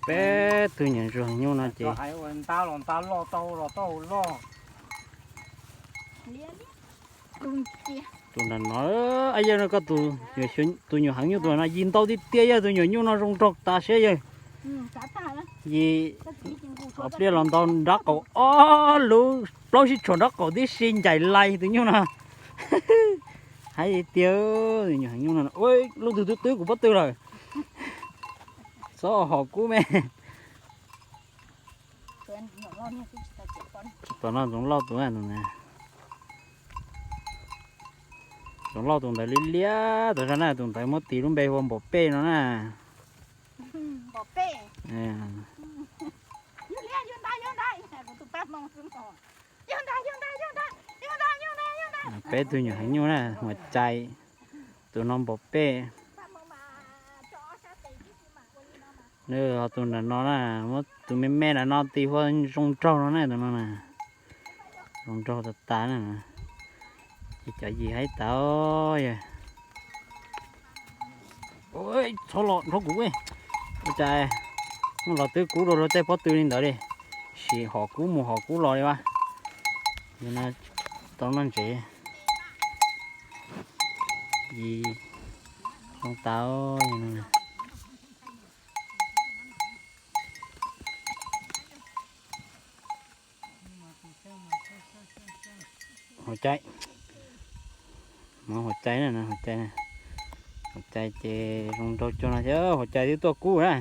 Peb tug nyuam ntsuag heev nyuj no ces. Tus nram no, yawg no koj tus nyuam heev nyuj tus no yig ntau tiag tiag, yawg tus nyuam nyuj no zoo nraug tas siab yawg. Yig ob pliag los ntau nrab qaum ob lub plaub sib tshuam nrab qaum tib si ncaim lais tus nyuj no. Haib tiag, tus nyuam heev nyuj no, lub twg twb twb kuv pob tw lawm. Txhob hom kub me. Tom no Ntxoov Lauj tus, Ntxoov Lauj tus ntawd liab liab tas zog na, tus ntawd muab tis lub npe hu ua Npaum Pej no na. Peb tug nyuam heev nyuj na, Huam Cai, tus no Npaum Pej. Ho tus nram no na, muab tus me me nram no tis hu ua Zoo Nraug no na, tus no na. Zoo Nraug tas tas na. Ces cov yig haib tas yawg. Txhob los nrog kuv, ua cas muaj los twb kub dua rau tej pob tw li ntawd li. Sim hom kub mus hom kub los li as. Yog no tau noj ntsev. Yig zoo tas. Huam Cai, Huam Cai na, Huam Cai, Huam Cai ces Zoo Nraug cuag no thiab, Huam Cai twb tuaj kub na.